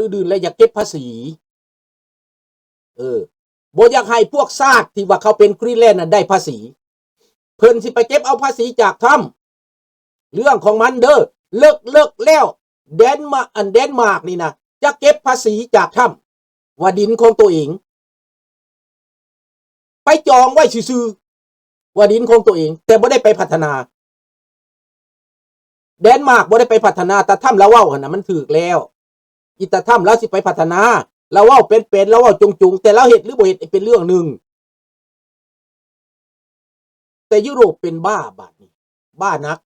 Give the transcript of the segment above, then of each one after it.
ອື່ນໆ ແລະ ຢາກເກັບພາສີ. ເອີ ບໍ່ຢາກໃຫ້ພວກຊາດທີ່ວ່າເຂົາເປັນກຣີນແລນນັ້ນໄດ້ພາສີ. ເພິ່ນຊິໄປເກັບເອົາພາສີຈາກທຳ. ເລື່ອງຂອງມັນເດີ. ເລິກໆ ແລ້ວ ແດນມາ ອັນ ແດນມາກນີ້ນະ ຈະເກັບພາສີຈາກທຳ ວ່າດິນຂອງໂຕເອງ. ໄປຈອງໄວ້ຊື່ໆ ວ່າດິນຂອງໂຕເອງ ແຕ່ບໍ່ໄດ້ໄປພັດທະນາ. ແດນມາກບໍ່ໄດ້ໄປພັດທະນາ. ຕາທຳລາວເວົ້າຫັ້ນນະ ມັນຖືກແລ້ວ. ອີຕາທຳລາວຊິໄປພັດທະນາ ລາວເວົ້າເປັນໆ ລາວເວົ້າຈົງໆ ແຕ່ລາວເຮັດຫຼືບໍ່ເຮັດເປັນເລື່ອງໜຶ່ງ. ແຕ່ຢູໂຣບເປັນບ້າບາດນີ້ ບ້າໜັກ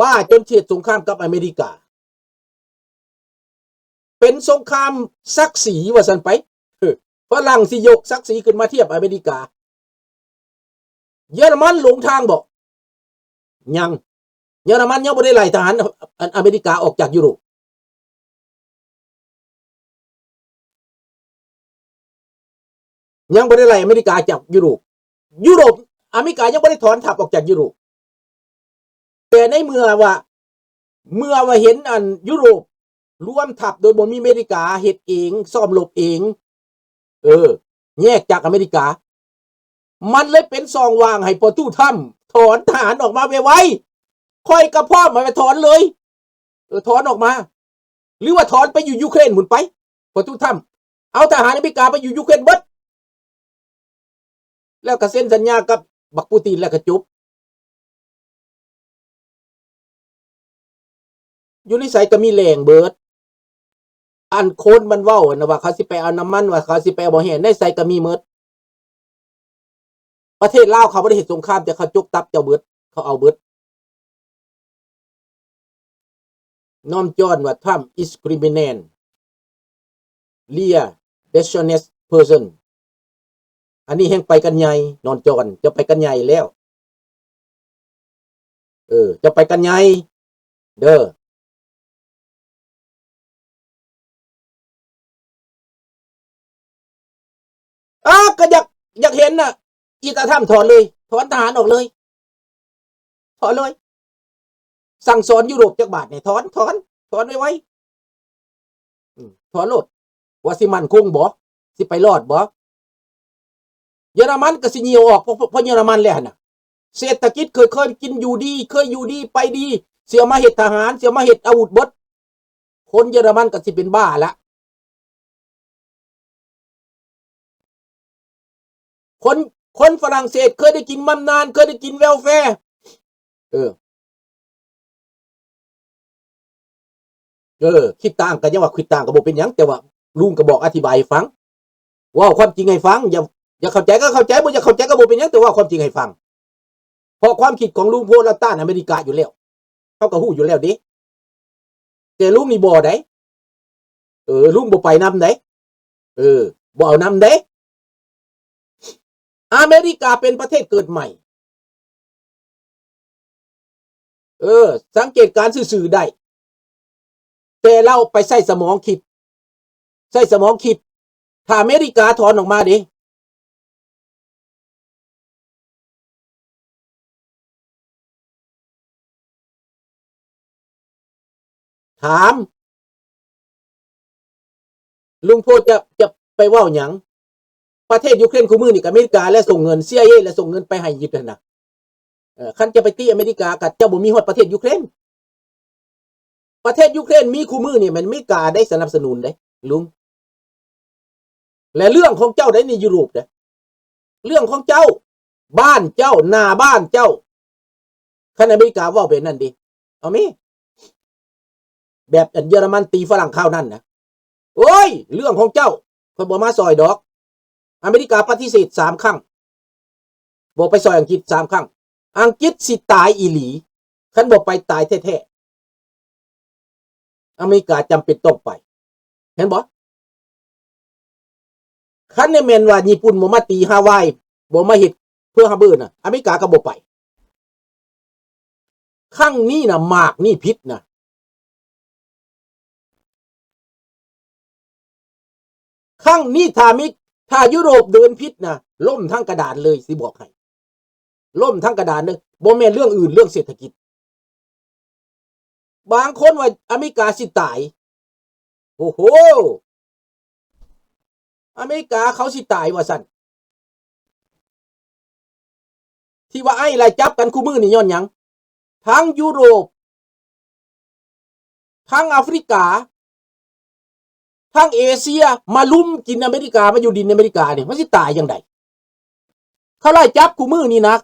ບ້າຈົນຊິເຮັດສົງຄາມກັບອາເມລິກາ. ເປັນສົງຄາມສັກສີວ່າຊັ້ນໄປ. ເອີ ຝຣັ່ງຊິຍົກສັກສີຂຶ້ນມາທຽບອາເມລິກາ. ເຢຍລະມັນຫຼົງທາງບໍ່? ຍັງ. ເຢຍລະມັນຍັງບໍ່ໄດ້ໄລ່ທະຫານ ອ- ອ- ອາເມລິກາອອກຈາກຢູໂຣບ. ຍັງບໍ່ໄດ້ໄລ່ອາເມລິກາຈາກຢູໂຣບ. ຢູໂຣບ ອາເມລິກາຍັງບໍ່ໄດ້ຖອນທັບອອກຈາກຢູໂຣບ. ແຕ່ໃນເມື່ອວ່າ ເມື່ອວ່າເຫັນອັນຢູໂຣບລວມທັບໂດຍບໍ່ມີອາເມລິກາ ເຮັດເອງ ຊ້ອມລົບເອງ ເອີ ແຍກຈາກອາເມລິກາ ມັນເລີຍເປັນຊ່ອງວ່າງໃຫ້ພໍ່ຕູ້ທຳຖອນທະຫານອອກມາໄວໆ. ຂ້ອຍກໍພ້ອມໃຫ້ຖອນເລີຍ. ເອີ ຖອນອອກມາ ຫຼືວ່າຖອນໄປຢູ່ຢູເຄຣນພຸ້ນໄປ. ປະຕູທຳ ເອົາທະຫານອາເມລິກາໄປຢູ່ຢູເຄຣນເບິດ ແລ້ວກໍເຊັນສັນຍາກັບບັກປູຕິນ ແລ້ວກໍຈົບ. ຢູ່ໃນໃສກໍມີແຫຼ່ງເບິດ. ອັນຄົນມັນເວົ້າຫັ້ນນະ ວ່າເຂົາຊິໄປເອົານ້ຳມັນ ວ່າເຂົາຊິໄປເອົາບໍ່ແຮ່ ໃນໃສກໍມີໝົດ. ປະເທດລາວເຂົາບໍ່ໄດ້ເຮັດສົງຄາມ ແຕ່ເຂົາຈົກຕັບເຈົ້າເບິດ ເຂົາເອົາເບິດ. ນ້ອມຈອນວ່າ Trump is criminal, liar, dishonest person. ອັນນີ້ແຮ່ງໄປກັນໃຫຍ່ ນອນຈອນ ເຈົ້າໄປກັນໃຫຍ່ແລ້ວ. ເອີ ເຈົ້າໄປກັນໃຫຍ່ເດີ. ອາ ກໍຢາກ ຢາກເຫັນນະ ອີຕາທຳຖອນເລີຍ ຖອນທະຫານອອກເລີຍ ຖອນເລີຍ. ສັ່ງສອນຢູໂຣບຈັກບາດນີ້ ຖອນ ຖອນ ຖອນໄວໆ ອືມ ຖອນໂລດ. ວ່າຊິໝັ້ນຄົງບໍ່? ຊິໄປລອດບໍ່? ເຢຍລະມັນກໍຊິຍ່ຽວອອກ ເພາະ ເພາະເຢຍລະມັນແລ້ວຫັ້ນນະ. ເສດຖະກິດເຄີຍ ເຄີຍກິນຢູ່ດີ ເຄີຍຢູ່ດີໄປດີ ຊິເອົາມາເຮັດທະຫານ ຊິເອົາມາເຮັດອາວຸດເບິດ. ຄົນເຢຍລະມັນກໍຊິເປັນບ້າລະ. ຄົນ ຄົນຝຣັ່ງເສດເຄີຍໄດ້ກິນບຳນານ ເຄີຍໄດ້ກິນແວລແຟ. ເອີ ເອີ ຄິດຕ່າງກໍຍັງວ່າຄິດຕ່າງກໍບໍ່ເປັນຫຍັງ ແຕ່ວ່າລຸງກໍບອກອະທິບາຍໃຫ້ຟັງ ເວົ້າຄວາມຈິງໃຫ້ຟັງ. ຢາກ ຢາກເຂົ້າໃຈກໍເຂົ້າໃຈ ບໍ່ຢາກເຂົ້າໃຈກໍບໍ່ເປັນຫຍັງ ແຕ່ເວົ້າຄວາມຈິງໃຫ້ຟັງ. ເພາະຄວາມຄິດຂອງລຸງໂພລະຕ້ານອາເມລິກາຢູ່ແລ້ວ ເຮົາກໍຮູ້ຢູ່ແລ້ວເດ້. ແຕ່ລຸງນີ້ບໍ່ໃດ ເອີ ລຸງບໍ່ໄປນຳໃດ ເອີ ບໍ່ເອົານຳໃດ. ອາເມລິກາເປັນປະເທດເກີດໃໝ່ ເອີ ສັງເກດການຊື່ໆໄດ້ ແຕ່ລາວໄປໃຊ້ສະໝອງຄິດ ໃຊ້ສະໝອງຄິດ. ຖ້າອາເມລິກາຖອນອອກມາເດ ຖາມ ລຸງໂພຈະ ຈະໄປເວົ້າຫຍັງ? ປະເທດຢູເຄຣນຄູ່ມື້ນີ້ກໍອາເມລິກາແຫຼະສົ່ງເງິນ ຊີໄອເອ ແຫຼະສົ່ງເງິນໄປໃຫ້ຢູ່ຫັ້ນນະ. ເອີ ຄັນຈະໄປຕິອາເມລິກາ ກໍເຈົ້າບໍ່ມີຮອດປະເທດຢູເຄຣນ. ປະເທດຢູເຄຣນມີຄູ່ມື້ນີ້ແມ່ນອາເມລິກາໄດ້ສະໜັບສະໜູນເດ້ລຸງ. ແລະເລື່ອງຂອງເຈົ້າໄດ໋ ໃນຢູໂຣບເດ້ ເລື່ອງຂອງເຈົ້າ ບ້ານເຈົ້າ ໜ້າບ້ານເຈົ້າ. ຄັນອາເມລິກາເວົ້າແບບນັ້ນເດ ເອົາແມ ແບບອັນເຢຍລະມັນຕີຝຣັ່ງຄາວນັ້ນນະ. ໂອ້ຍ ເລື່ອງຂອງເຈົ້າ ຂ້ອຍບໍ່ມາຊ່ອຍດອກ. ອາເມລິກາປະຕິເສດສາມຄັ້ງ ບໍ່ໄປຊ່ອຍອັງກິດສາມຄັ້ງ. ອັງກິດຊິຕາຍອີ່ຫຼີ ຄັນບໍ່ໄປຕາຍແທ້ໆ. ອາເມລິກາຈຳເປັນຕ້ອງໄປ ເຫັນບໍ່? ຄັນແມ່ນວ່າຍີ່ປຸ່ນບໍ່ມາຕີຮາວາຍ ບໍ່ມາເຮັດເພີລຮາເບີນະ ອາເມລິກາກໍບໍ່ໄປ. ຄັ້ງນີ້ນະ ໝາກນີ້ຜິດນະ. ຄັ້ງນີ້ຖ້າມີ ຖ້າຢູໂຣບເດີນຜິດນະ ລົ້ມທັງກະດານເລີຍ ຊິບອກໃຫ້ ລົ້ມທັງກະດານເລີຍ. ບໍ່ແມ່ນເລື່ອງອື່ນ ເລື່ອງເສດຖະກິດ. ບາງຄົນວ່າອາເມລິກາຊິຕາຍ ໂອ້ໂຫ ອາເມລິກາເຂົາຊິຕາຍວ່າຊັ້ນ. ທີ່ວ່າໄອໄລ່ຈັບກັນຄູ່ມື້ນີ້ຍ້ອນຫຍັງ? ທັງຢູໂຣບ ທັງອາຟຣິກາ ທັງເອເຊຍ ມາລຸມກິນອາເມລິກາ ມາຢູ່ດິນອາເມລິການີ້ ມັນຊິຕາຍຈັ່ງໃດ? ເຂົາໄລ່ຈັບຄູ່ມື້ນີ້ນະ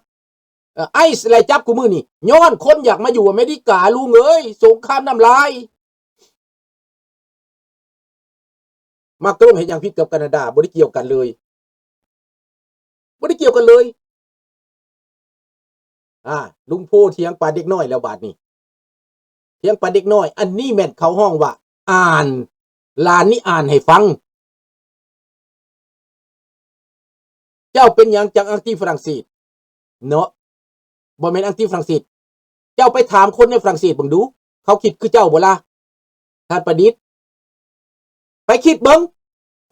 ເອີ ໄອໄລ່ຈັບຄູ່ມື້ນີ້ ຍ້ອນຄົນຢາກມາຢູ່ອາເມລິກາ ລຸງເອີຍ ສົງຄາມນ້ຳລາຍ. ມາກຣງເຮັດຫຍັງຜິດກັບການາດາ? ບໍ່ໄດ້ກ່ຽວກັນເລີຍ ບໍ່ໄດ້ກ່ຽວກັນເລີຍ. ອາ ລຸງໂພຖຽງປານເດັກນ້ອຍແລ້ວບາດນີ້ ຖຽງປານເດັກນ້ອຍ. ອັນນີ້ແມ່ນເຂົາຮ້ອງວ່າອ່ານ ຫຼານນີ້ອ່ານໃຫ້ຟັງ. ເຈົ້າເປັນຫຍັງຈັ່ງແອງຕີຝຣັ່ງເສດເນາະ? ບໍ່ແມ່ນແອງຕີຝຣັ່ງເສດ. ເຈົ້າໄປຖາມຄົນໃນຝຣັ່ງເສດເບິ່ງດູ ເຂົາຄິດຄືເຈົ້າບໍ່ລະ ທ່ານປະດິດ? ໄປຄິດເບິ່ງ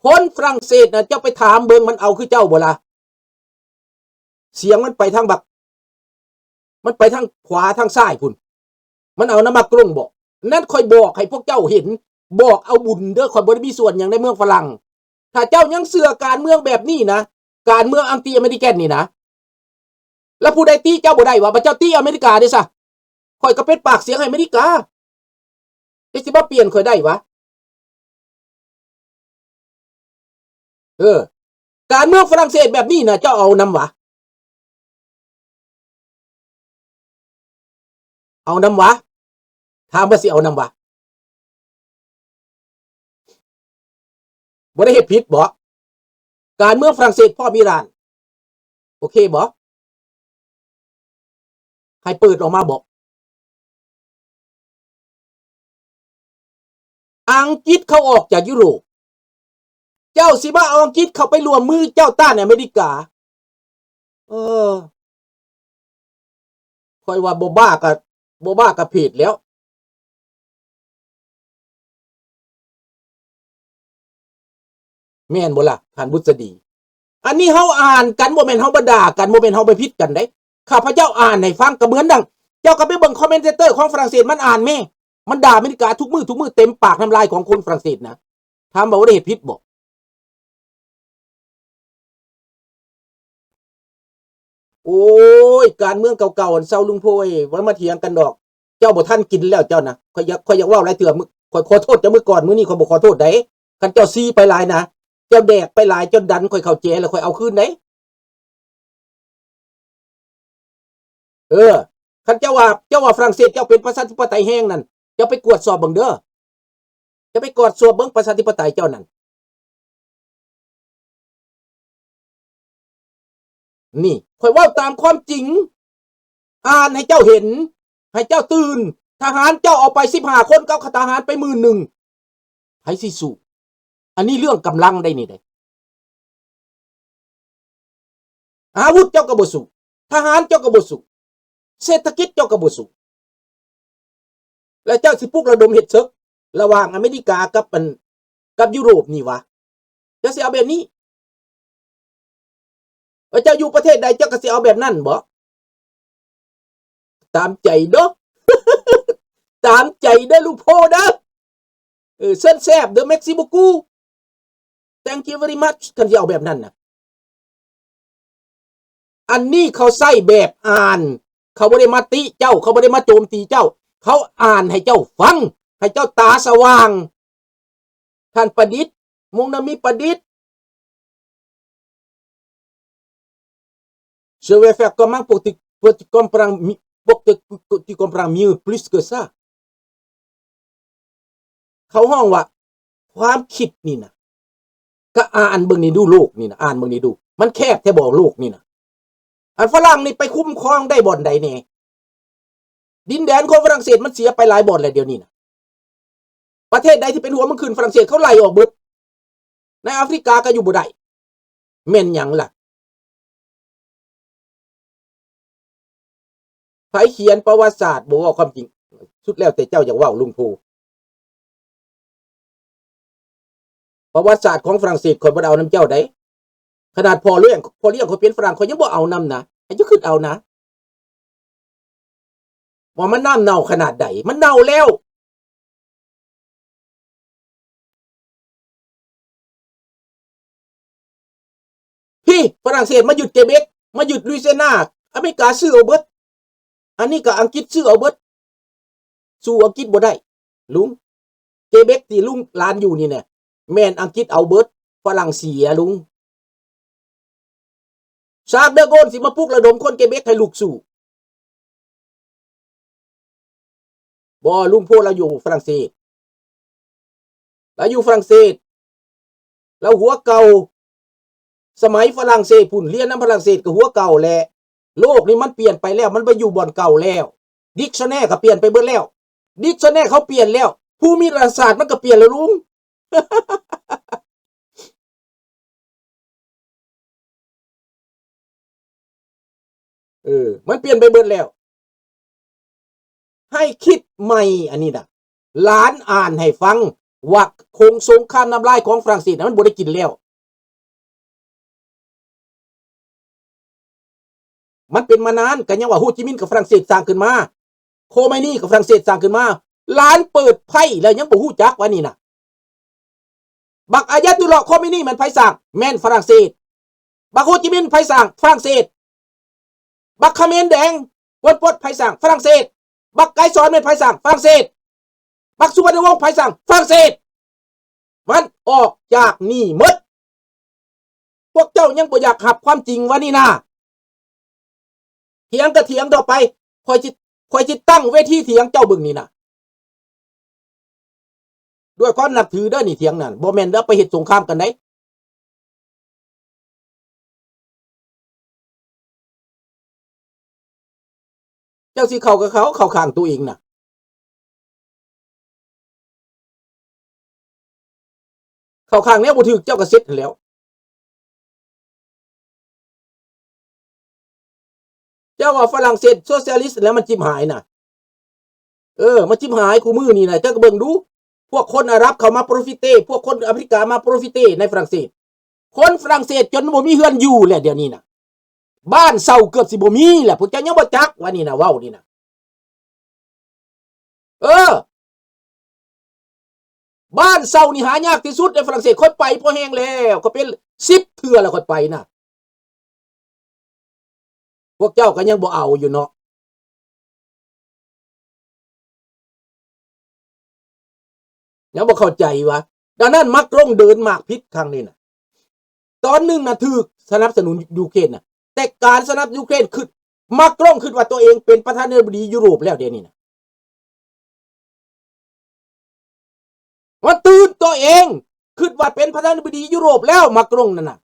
ຄົນຝຣັ່ງເສດນະ ເຈົ້າໄປຖາມເບິ່ງ ມັນເອົາຄືເຈົ້າບໍ່ລະ? ສຽງມັນໄປທາງບັກ ມັນໄປທາງຂວາທາງຊ້າຍພຸ້ນ ມັນເອົານຳມາກຣງບໍ? ນັ້ນຂ້ອຍບອກໃຫ້ພວກເຈົ້າເຫັນ ບອກເອົາບຸນເດີ້ ຂ້ອຍບໍ່ໄດ້ມີສ່ວນຫຍັງໃນເມືອງຝຣັ່ງ. ຖ້າເຈົ້າຍັງເຊື່ອການເມືອງແບບນີ້ນະ ການເມືອງອັງກິອາເມລິກັນນີ້ນະ ແລ້ວຜູ້ໃດຕິເຈົ້າບໍ່ໄດ້ຫວາ? ບັດເຈົ້າຕິອາເມລິກາເດ້ຊະ ຂ້ອຍກໍເປັນປາກສຽງໃຫ້ອາເມລິກາ ເຈົ້າຊິມາປ່ຽນຂ້ອຍໄດ້ຫວາ? ເອີ ການເມືອງຝຣັ່ງເສດແບບນີ້ນະ ເຈົ້າເອົານຳຫວາ? ເອົານຳຫວາ? ຖາມວ່າຊິເອົານຳຫວາ? ບໍ່ໄດ້ເຮັດຜິດບໍ? ການເມືອງຝຣັ່ງເສດພ້ອມອີຣານ ໂອເຄບໍ? ໃຫ້ເປີດອອກມາບໍ? ອັງກິດເຂົາອອກຈາກຢູໂຣບ ເຈົ້າຊິມາເອົາອັງກິດເຂົ້າໄປຮ່ວມມືເຈົ້າຕ້ານອາເມລິກາ. ເອີ ຂ້ອຍວ່າບໍ່ບ້າກະ ບໍ່ບ້າກະເພດແລ້ວ ແມ່ນບໍ່ລະ ທ່ານບຸດສະດີ? ອັນນີ້ເຮົາອ່ານກັນ ບໍ່ແມ່ນເຮົາມາດ່າກັນ ບໍ່ແມ່ນເຮົາໄປຜິດກັນເດ້. ຂ້າພະເຈົ້າອ່ານໃຫ້ຟັງ ກະເໝືອນດັ່ງ ເຈົ້າກະໄປເບິ່ງຄອມເມັນເຕີຂອງຝຣັ່ງເສດ ມັນອ່ານແມ້ ມັນດ່າອາເມລິກາທຸກມື້ ທຸກມື້ ເຕັມປາກນ້ຳລາຍຂອງຄົນຝຣັ່ງເສດນະ. ຖາມວ່າບໍ່ໄດ້ເຮັດຜິດບໍ? ໂອ້ຍ ການເມືອງເກົ່າໆ ອັນເຊົາລຸງໂພຍ ບໍ່ມາຖຽງກັນດອກ. ເຈົ້າບໍ່ທັນກິນແລ້ວເຈົ້ານະ. ຂ້ອຍຢາກ ຂ້ອຍຢາກເວົ້າຫຼາຍເທື່ອ ມື້ ຂ້ອຍຂໍໂທດເຈົ້າມື້ກ່ອນ ມື້ນີ້ຂ້ອຍບໍ່ຂໍໂທດໃດ. ຄັນເຈົ້າຊີໄປຫຼາຍນະ ເຈົ້າແດກໄປຫຼາຍ ເຈົ້າດັນຂ້ອຍເຂົ້າແຈ ແລ້ວຂ້ອຍເອົາຄືນໃດ. ເອີ ຄັນເຈົ້າວ່າ ເຈົ້າວ່າຝຣັ່ງເສດເຈົ້າເປັນປະຊາທິປະໄຕແຮງນັ້ນ ເຈົ້າໄປກວດສອບເບິ່ງເດີ. ເຈົ້າໄປກວດສອບເບິ່ງປະຊາທິປະໄຕເຈົ້ານັ້ນ. ນີ້ ຂ້ອຍເວົ້າຕາມຄວາມຈິງ ອ່ານໃຫ້ເຈົ້າເຫັນ ໃຫ້ເຈົ້າຕື່ນ. ທະຫານເຈົ້າເອົາໄປສິບຫ້າຄົນ ເອົາທະຫານໄປໝື່ນໜຶ່ງ ໃຜຊິສູ້? ອັນນີ້ເລື່ອງກຳລັງໄດ໋ນີ້ເດ້. ອາວຸດເຈົ້າກໍບໍ່ສູ້ ທະຫານເຈົ້າກໍບໍ່ສູ້ ເສດຖະກິດເຈົ້າກໍບໍ່ສູ້ ແລ້ວເຈົ້າຊິປຸກລະດົມເຮັດເສິກລະຫວ່າງອາເມລິກາກັບອັນ ກັບຢູໂຣບນີ້ຫວາ? ເຈົ້າຊິເອົາແບບນີ້? ວ່າເຈົ້າຢູ່ປະເທດໃດ ເຈົ້າກໍຊິເອົາແບບນັ້ນບໍ? ຕາມໃຈເດີ້ ຕາມໃຈເດີ້ ລຸງໂພເດີ້. ເອີ ເຊີນແຊບເດີ້ merci beaucoup, thank you very much. ຄັນຊິເອົາແບບນັ້ນນະ ອັນນີ້ເຂົາໃຊ້ແບບອ່ານ ເຂົາບໍ່ໄດ້ມາຕິເຈົ້າ ເຂົາບໍ່ໄດ້ມາໂຈມຕີເຈົ້າ ເຂົາອ່ານໃຫ້ເຈົ້າຟັງ ໃຫ້ເຈົ້າຕາສະຫວ່າງ. ທ່ານປະດິດ ມົງນາມີປະດິດ. Je vais faire comment pour tu, pour tu comprends mi-, pour que tu, tu comprends mieux, plus que ça. ເຂົາຮ້ອງວ່າ ຄວາມຄິດນີ້ນະ ກະອ່ານເບິ່ງນີ້ດູ ໂລກນີ້ນະ ອ່ານເບິ່ງນີ້ດູ ມັນແຄບແທ້ບໍ່ໂລກນີ້ນະ? ອັນຝຣັ່ງນີ້ໄປຄຸ້ມຄອງໄດ້ບ່ອນໃດແດ່? ດິນແດນຂອງຝຣັ່ງເສດມັນເສຍໄປຫຼາຍບ່ອນແລ້ວດຽວນີ້ນະ. ປະເທດໃດທີ່ເປັນຫົວເມືອງຂຶ້ນ ຝຣັ່ງເສດເຂົາໄລ່ອອກເບິດ. ໃນອາຟຣິກາກໍຢູ່ບໍ່ໄດ້ ແມ່ນຫຍັງລະ? ໃຜຂຽນປະຫວັດສາດບໍ່ເວົ້າຄວາມຈິງ? ສຸດແລ້ວແຕ່ເຈົ້າຢາກເວົ້າ ລຸງໂພ. ປະຫວັດສາດຂອງຝຣັ່ງເສດ ຂ້ອຍບໍ່ໄດ້ເອົານຳເຈົ້າໃດ. ຂະໜາດພໍ່ລ້ຽງ ພໍ່ລ້ຽງຂ້ອຍເປັນຝຣັ່ງ ຂ້ອຍຍັງບໍ່ເອົານຳນະ. ໃຫ້ເຈົ້າຄິດເອົານະ ວ່າມັນນ້ຳເນົ່າຂະໜາດໃດ. ມັນເນົ່າແລ້ວ. ຝຣັ່ງເສດມາຍຶດເກເບັກ ມາຍຶດລຸຍຊີຍານາ ອາເມລິກາຊື້ເອົາເບິດ. ອັນນີ້ກໍອັງກິດຊື້ເອົາເບິດ ສູ້ອັງກິດບໍ່ໄດ້ລຸງ. ເກເບັກທີ່ລຸງຫຼານຢູ່ນີ້ນະ ແມ່ນອັງກິດເອົາເບິດ ຝຣັ່ງເສຍລຸງ. ຊາກເດີໂກນຊິມາປຸກລະດົມຄົນເກເບັກໃຫ້ລຸກສູ້ບໍ່? ລຸງໂພລາວຢູ່ຝຣັ່ງເສດ ລາວຢູ່ຝຣັ່ງເສດ ລາວຫົວເກົ່າ. ສະໄໝຝຣັ່ງເສດພຸ້ນ ຮຽນນຳຝຣັ່ງເສດກໍຫົວເກົ່າແຫຼະ. ໂລກນີ້ມັນປ່ຽນໄປແລ້ວ ມັນບໍ່ຢູ່ບ່ອນເກົ່າແລ້ວ. ດິກຊັອນແນກໍປ່ຽນໄປເບິດແລ້ວ ດິກຊັອນແນເຂົາປ່ຽນແລ້ວ ພູມິລັດຖະສາດມັນກໍປ່ຽນແລ້ວລຸງ. ເອີ ມັນປ່ຽນໄປເບິດແລ້ວ. ໃຫ້ຄິດໃໝ່ອັນນີ້ນະ. ຫຼານອ່ານໃຫ້ຟັງວ່າ ໂຄງສົງຄາມນ້ຳລາຍຂອງຝຣັ່ງເສດນະ ມັນບໍ່ໄດ້ກິນແລ້ວ. ມັນເປັນມານານ ກໍຍັງວ່າໂຮຈິມິນກໍຝຣັ່ງເສດສ້າງຂຶ້ນມາ ໂຄເມນີກໍຝຣັ່ງເສດສ້າງຂຶ້ນມາ. ຫຼານເປີດໄພແລ້ວຍັງບໍ່ຮູ້ຈັກວ່ານີ້ນະ. ບັກອາຍາຕຸລລາະໂຄເມນີແມ່ນໃຜສ້າງ? ແມ່ນຝຣັ່ງເສດ. ບັກໂຮຈິມິນໃຜສ້າງ? ຝຣັ່ງເສດ. ບັກຂະເໝນແດງ ໂປນປົດໃຜສ້າງ? ຝຣັ່ງເສດ. ບັກໄກສອນແມ່ນໃຜສ້າງ? ຝຣັ່ງເສດ. ບັກສຸວັນນະວົງໃຜສ້າງ? ຝຣັ່ງເສດ. ມັນອອກຈາກນີ້ໝົດ. ພວກເຈົ້າຍັງບໍ່ຢາກຮັບຄວາມຈິງວ່ານີ້ນາ. ຖຽງກໍຖຽງຕໍ່ໄປ. ຂ້ອຍຊິ ຂ້ອຍຊິຕັ້ງເວທີຖຽງເຈົ້າເບິ່ງນີ້ນະ. ດ້ວຍຄວາມນັບຖືເດີນີ້ ຖຽງນັ້ນ ບໍ່ແມ່ນເດີໄປເຮັດສົງຄາມກັນໃດ. ເຈົ້າຊິເຂົ້າກັບເຂົາ ເຂົ້າຂ້າງໂຕເອງນະ. ເຂົ້າຂ້າງແນວບໍ່ຖືກ ເຈົ້າກໍເສັດຫັ້ນແຫຼ້ວ. ເຈົ້າວ່າຝຣັ່ງເສດໂຊຊຽລິດແລ້ວມັນຈິບຫາຍນະ. ເອີ ມັນຈິບຫາຍຄູ່ມື້ນີ້ນະ. ເຈົ້າກໍເບິ່ງດູ ພວກຄົນອາຣັບເຂົ້າມາໂປຣຟິເຕ ພວກຄົນອາຟຣິກາມາໂປຣຟິເຕໃນຝຣັ່ງເສດ. ຄົນຝຣັ່ງເສດຈົນບໍ່ມີເຮືອນຢູ່ແລ້ວດຽວນີ້ນະ. ບ້ານເຊົ່າເກືອບຊິບໍ່ມີແລ້ວ. ພວກເຈົ້າຍັງບໍ່ຈັກວ່ານີ້ນະ ເວົ້ານີ້ນະ. ເອີ ບ້ານເຊົ່ານີ້ຫາຍາກທີ່ສຸດໃນຝຣັ່ງເສດ. ຂ້ອຍໄປພໍແຮງແລ້ວ ຂ້ອຍໄປສິບເທື່ອແລ້ວ ຂ້ອຍໄປນະ. ພວກເຈົ້າກໍຍັງບໍ່ເອົາຢູ່ເນາະ. ຍັງບໍ່ເຂົ້າໃຈວ່າ ດັ່ງນັ້ນ ມາກຣອງເດີນໝາກຜິດຄັ້ງນີ້ນະ. ຕອນໜຶ່ງນະຖືກສະໜັບສະໜູນຢູເຄຣນນະ ແຕ່ການສະໜັບຢູເຄຣນ ຄິດ ມາກຣອງຄິດວ່າຕົວເອງເປັນປະທານາທິບໍດີຢູໂຣບແລ້ວດຽວນີ້ນະ. ມັນຕື່ນຕົວເອງ ຄິດວ່າເປັນປະທານາທິບໍດີຢູໂຣບແລ້ວ ມາກຣອງນັ້ນນະ.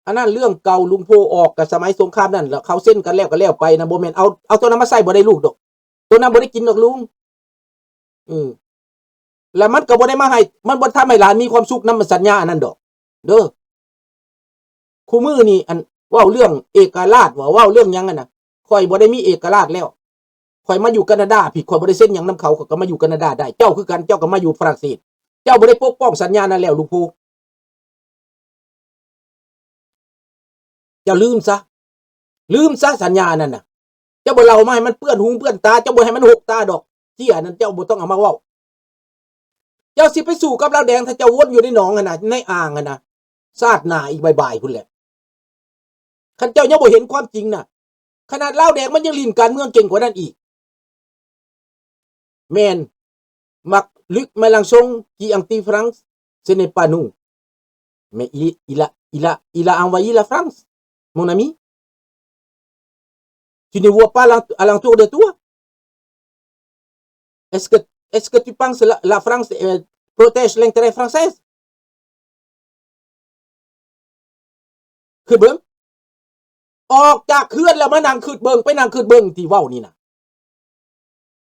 ອັນນັ້ນເລື່ອງເກົ່າ ລຸງໂພອອກກະສະໄໝສົງຄາມນັ້ນ ແລ້ວເຂົາເຊັນກັນແລ້ວກໍແລ້ວໄປນະ. ບໍ່ແມ່ນເອົາ ເອົາຕົວນັ້ນມາໃຊ້ບໍ່ໄດ້ລູກດອກ. ຕົວນັ້ນບໍ່ໄດ້ກິນດອກລຸງ. ອືມ ແລ້ວມັນກໍບໍ່ໄດ້ມາໃຫ້ ມັນບໍ່ທຳໃຫ້ຫຼານມີຄວາມສຸກນຳສັນຍາອັນນັ້ນດອກເດີ. ຄູ່ມື້ນີ້ ອັນ ເວົ້າເລື່ອງເອກະລາດ ເວົ້າ ເວົ້າເລື່ອງຫຍັງຫັ້ນນະ ຂ້ອຍບໍ່ໄດ້ມີເອກະລາດແລ້ວ. ຂ້ອຍມາຢູ່ການາດາພີ້ ຂ້ອຍບໍ່ໄດ້ເຊັນຫຍັງນຳເຂົາ ຂ້ອຍກໍມາຢູ່ການາດາໄດ້. ເຈົ້າຄືກັນ ເຈົ້າກໍມາຢູ່ຝຣັ່ງເສດ ເຈົ້າບໍ່ໄດ້ປົກປ້ອງສັນຍານັ້ນແລ້ວ ລຸງພູ. ເຈົ້າລືມຊະ ລືມຊະສັນຍານັ້ນນະ. ເຈົ້າບໍ່ເລົ່າມາໃຫ້ມັນເປື້ອນຫູເປື້ອນຕາ ເຈົ້າບໍ່ໃຫ້ມັນຫົກຕາດອກ. ເຈ້ຍນັ້ນເຈົ້າບໍ່ຕ້ອງເອົາມາເວົ້າ. ເຈົ້າຊິໄປສູ້ກັບລາວແດງ ຖ້າເຈົ້າວົນຢູ່ໃນໜອງຫັ້ນນະ ໃນອ່າງຫັ້ນນະ ຊາດໜ້າອີກບ່າຍໆພຸ້ນແຫຼະ. ຄັນເຈົ້າຍັງບໍ່ເຫັນຄວາມຈິງນະ ຂະໜາດລາວແດງມັນຍັງຫຼິ້ນການເມືອງເກັ່ງກວ່ານັ້ນອີກ. ແມ່ນ Marc-Luc Mélenchon qui anti-France, ce n'est pas nous. Mais il, il a, il a, il a envahi la France, mon ami. Tu ne vois pas l'ent-, alentour de toi? Est-ce que, est-ce que tu penses la, la France, euh, protège l'intérêt français? ຄິດເບິ່ງ ອອກຈາກເຮືອນແລ້ວມານັ່ງຄິດເບິ່ງ ໄປນັ່ງຄິດເບິ່ງທີ່ເວົ້ານີ້ນະ.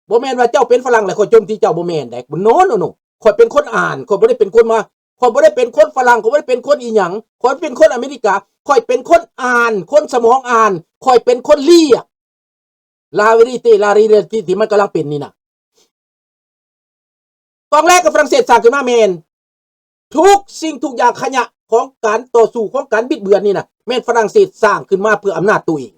ບໍ່ແມ່ນວ່າເຈົ້າເປັນຝຣັ່ງແລ້ວຂ້ອຍໂຈມຕີເຈົ້າ ບໍ່ແມ່ນເດ້. ໂນ ໂນ ໂນ. ຂ້ອຍເປັນຄົນອ່ານ ຂ້ອຍບໍ່ໄດ້ເປັນຄົນມາ ຂ້ອຍບໍ່ໄດ້ເປັນຄົນຝຣັ່ງ ຂ້ອຍບໍ່ໄດ້ເປັນຄົນອີ່ຫຍັງ ຂ້ອຍເປັນຄົນອາເມລິກາ ຂ້ອຍເປັນຄົນອ່ານ ຄົນສະໝອງອ່ານ ຂ້ອຍເປັນຄົນລຽກ La vérité, la réalité ທີ່ມັນກຳລັງເປັນນີ້ນະ. ຕອນແລກກໍຝຣັ່ງເສດສ້າງຂຶ້ນມາແມ່ນ ທຸກສິ່ງທຸກຢ່າງຂະຫຍະຂອງການຕໍ່ສູ້ ຂອງການບິດເບືອນນີ້ນະ ແມ່ນຝຣັ່ງເສດສ້າງຂຶ້ນມາເພື່ອອຳນາດຕົວເອງ.